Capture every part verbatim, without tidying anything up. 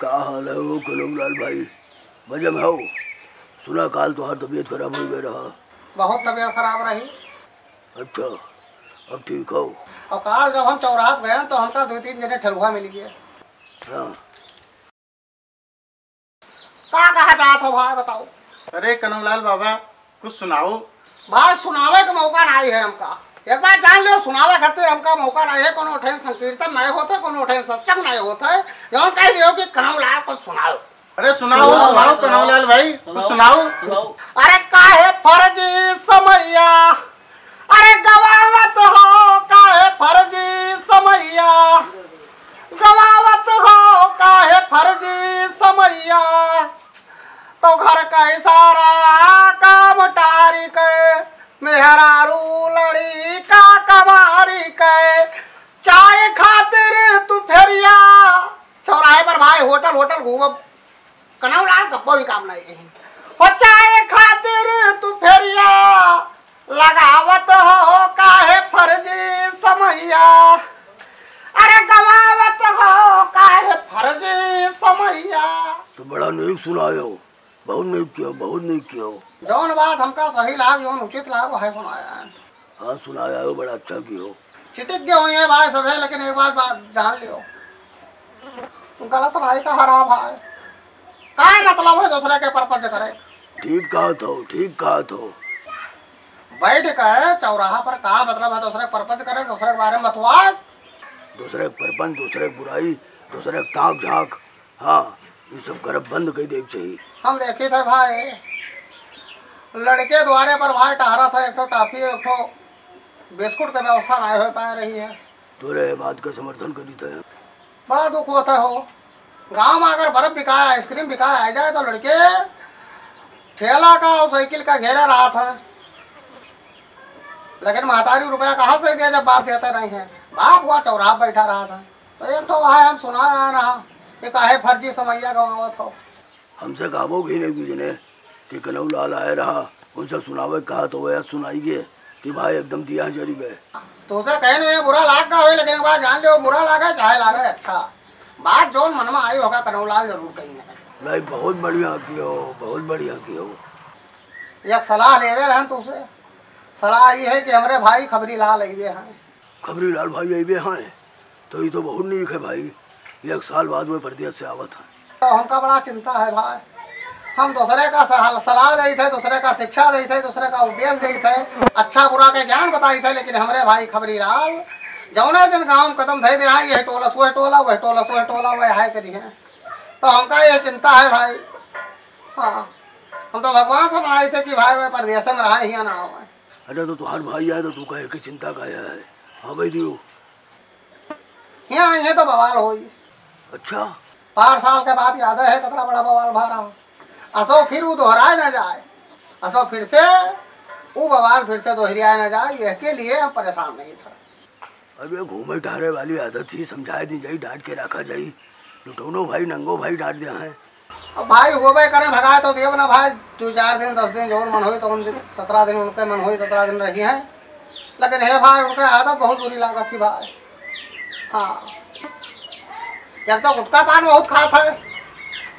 का हाल है हो कलमलाल भाई? मजे में हो? सुना काल तोहार तबीयत खराब होइ गए रहा। बहुत तबीयत खराब रही। अच्छा, अब ठीक हो? और काल जब हम चौराहा पे गए तो हमका दो तीन जने ठेलुआ मिल गए। हाँ। का कहा चाहत हो भाई, बताओ। अरे कनौलाल बाबा, कुछ सुनाओ। भाई, सुनावे का मौका नाहीं है हमका। एक बात जान लियो, सुनावे खातिर हमका मौका नाहीं है। कोनो ठे संकीर्तन नाहीं होत है, कोनो ठे सत्संग नाहीं होत है। जौन कह दियो कि कनौलाल कुछ सुनाओ। अरे सुनाओ, सुनाओ, सुनाओ, सुनाओ। कनौलाल भाई, कुछ सुनाओ। सुनाओ। अरे काहे फर्जी समैया, अरे गवावत हो काहे फर्जी समैया, गवावत हो काहे फर्जी समैया। तो घर का सारा काम टारी के, मेहरारू लड़िका कमारी के, चाय खातिर तू फेरिया। चौराहे पर भाई होटल, होटल घूमब, कनौलाल गप्पो भी काम नाहीं कहीं। हो चाय खातिर तू फेरिया लगावत हो काहे फर्जी समैया, अरे गवावत हो काहे फर्जी समैया। तो बड़ा नीक सुनायो, बहुत नीक कियो, बहुत नीक कियो। जौन बात हमका सही लाग, जौन उचित लाग, वह सुनाया है। हाँ, सुनाया हो, बड़ा अच्छा कियो। चिटिक गए हुए हैं भाई सभे, लेकिन एक बात, बात जान लियो, गलत नाहीं कहा रहा भाई। का मतलब है दूसरे के परपंच करे? ठीक कहत हो, ठीक कहत हो। बैठ के चौराहा पर का मतलब है दूसरे के परपंच करे, दूसरे के बारे में बतवाए? दूसरे के परपंच, दूसरे के बुराई, दूसरे के ताक झांक, हाँ, ये सब करब बंद कर दे के चाहिए। हम देखित है भाई, लड़के द्वारे पर भाई टहरत है, एक ठो टाफी, एक ठो बिस्कुट के व्यवस्था नाहीं हो पा रही है। तोरे ये बात का समर्थन करित है। बड़ा दुख होत है हो, गाँव में अगर बर्फ बिकाए, आइसक्रीम बिकाए, आ जाए तो लड़के ठेला का और साइकिल का घेरा रहत है, लेकिन महतारी रुपया कहाँ से दे जब बाप देते नहीं है। बाप हुआ चौराहा बैठा रहत है। तो एक ठो वहाँ हम सुना आया ना कि काहे फर्जी समैया गवावत हो। हमसे कहबो भी नहीं कीजने कि कनऊ लाल आए रहा, उनसे सुनावे कहा तो वह सुनाई गए कि भाई एकदम दिया जरी गए। तोसे कहे नहीं बुरा लाग का होई, लेकिन एक बात जान लियो, बुरा लागे चाहे लागे अच्छा, बात जौन मन में आई होगा कनऊ लाल जरूर कही है। नहीं, बहुत बढ़िया कियो, बहुत बढ़िया कियो। एक सलाह लेवे रहन तुमसे, सलाह ये है कि हमरे भाई खबरी लाल अइबे हैं। खबरी लाल भाई अइबे हैं, तो ये तो बहुत नीक है भाई, एक साल बाद वो परदेस से आवत हैं। तो हमका बड़ा चिंता है भाई, हम दूसरे का सह-, सलाह देइत है, दूसरे का शिक्षा देइत है, दूसरे का उपदेश देइत है, अच्छा बुरा के ज्ञान बताइत है, लेकिन हमरे भाई खबरी लाल जौने दिन गाँव में कदम धइ दे हैं, यह टोला से वह टोला, वह टोला से वह टोला, वह हाय करी हैं। तो हमका यह चिंता है भाई। हाँ, हम तो भगवान से मनाइत है कि भाई वह परदेस में रहा, हियाँ ना आवे। अरे तो तुहार भाई आए तो तू कहे कि चिंता का है? हाँ भाई दियो। यहाँ आइए तो बवाल होई। अच्छा। पाँच साल के बाद याद है कितना बड़ा बवाल भा रहा। असो फिर वो दोहराए ना जाए, असो फिर से वो बवाल फिर से दोहराए ना जाए, यह के लिए हम परेशान नहीं था। अब ये घूमे टहरे वाली आदत ही समझाए दी जाई, डांट के रखा जाई। लुटौनो भाई, नंगो भाई डांट दे हैं। अब भाई होबे करे, भगाए तो देब ना भाई, दो चार दिन, दस दिन जौन मन होई तो उन दिन, ततरा दिन उनके मन होई, ततरा दिन रही हैं। लेकिन हे भाई, उनके आदत बहुत बुरी लागत थी भाई। हाँ, एक तो गुटखा पान बहुत खात है,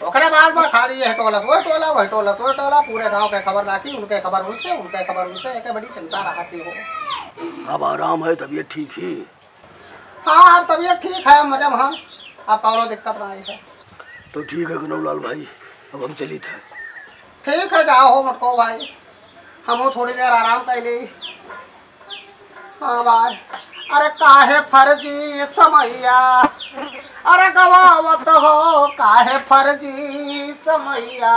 ओकरे बाद में खाली यह टोला से वह टोला, वह टोला से वह टोला, पूरे गांव के खबर लाती, उनके खबर उनसे, उनके खबर उनसे, एक बड़ी चिंता रहती हो। अब आराम है, तबीयत ठीक ही? हाँ, अब तबीयत ठीक है, मजे में हाँ, अब कौनो दिक्कत ना आई है। तो ठीक है कनौलाल भाई, अब हम चलित है। ठीक है, जाओ हो मटको भाई, हम थोड़ी देर आराम कर ली। हाँ भाई। अरे काहे फर्जी समैया, अरे गवावत हो काहे फर्जी समैया,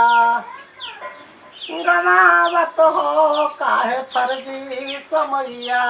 गवावत हो काहे फर्जी समैया।